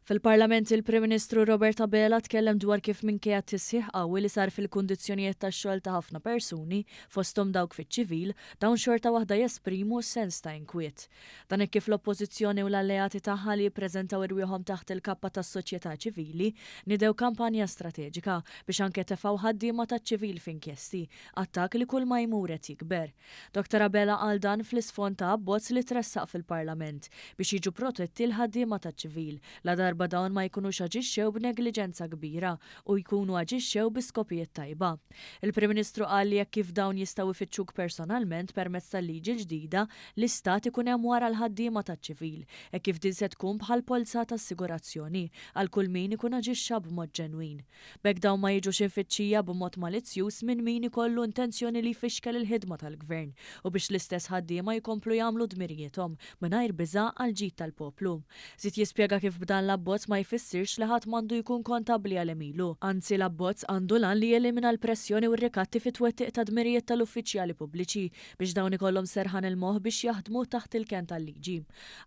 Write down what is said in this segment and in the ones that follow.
Fil-Parlament il-Prim Ministru Robert Abela tkellem dwar kif minkejja t-tisħiħ qawwi li sar fil-kundizzjonijiet tax-xogħol ta' ħafna persuni, fosthom dawk fiċ-ċivil, dawn xorta waħda jesprimu sens ta' inkwiet. Dan hekk kif l-Oppożizzjoni u l-alleati tagħha li jippreżentaw irwieħhom taħt il-kappa tas-soċjetà ċivili niedew kampanja strateġika biex anke tefgħu ħaddiema taċ-ċivil f'inkjesti, attakk li kulma jmur qed jikber. Dottor Abela qal dan fl-isfond ta' abbozz li tressaq fil-Parlament biex jiġu protetti l-ħaddiema taċ-ċivil ladarba dawn ma jkunux aġixxew b'negliġenza kbira u jkunu aġixxew bi skopijiet tajba. Il-Prim Ministru qal li hekk kif dawn jistgħu ifittxuk personalment permezz tal-liġi l-ġdida, l-Istat ikun hemm wara l-ħaddiema taċ-ċivil, hekk kif din se tkun bħal polza ta' assigurazzjoni għal kull min ikun aġixxa b'mod ġenwin. B'hekk dawn ma jiġux imfittxija b'mod malizzjuż minn min ikollu intenzjoni li jfixkel il-ħidma tal-Gvern u biex l-istess ħaddiema jkomplu jagħmlu dmirijiethom mingħajr biża' għall-ġid tal-poplu. Żied jispjega kif b'dan l-abbozz ma jfissirx li ħadd m'għandu jkun kontabbli għal għemilu, anzi l-abbozz għandu l-għan li jelimina l-pressjoni u r-rikatti fit-twettiq ta' dmirijiet tal-uffiċjali pubbliċi biex dawn ikollhom serħan il-moħħ biex jaħdmu taħt il-kenn tal-liġi.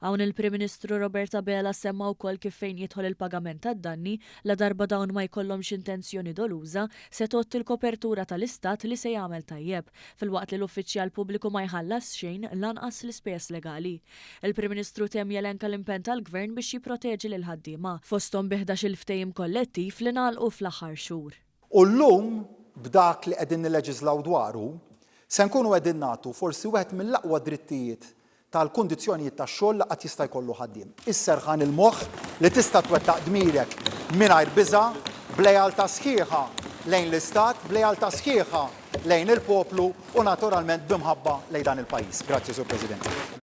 Hawn il-Prim Ministru Robert Abela semma wkoll kif fejn jidħol il-pagament tad-danni, Ladarba dawn ma jkollhomx intenzjoni doluża, se tgħodd il-kopertura tal-Istat li se jagħmel tajjeb, filwaqt li l-uffiċjal pubbliku ma jħallas xejn, lanqas l-ispejjeż legali. Il-Prim Ministru temm jelenka l-impenn tal-Gvern biex jipproteġi lill-ħaddiema, fosthom bi 11-il ftehim kollettiv li ngħalqu fl-aħħar xhur. U llum, b'dak li qegħdin nilleġiżlaw dwaru, se nkunu qegħdin nagħtu forsi wieħed mill-aqwa drittijiet tal-kundizzjonijiet tax-xogħol li qatt jista' jkollu ħaddiem. Is-serħan il-moħħ li tista' twettaq dmirek mingħajr biża', b'lealtà sħiħa lejn l-Istat, b'lealtà sħiħa lejn il-poplu u naturalment b'imħabba lejn dan il-pajjiż. Grazzi, Sur President.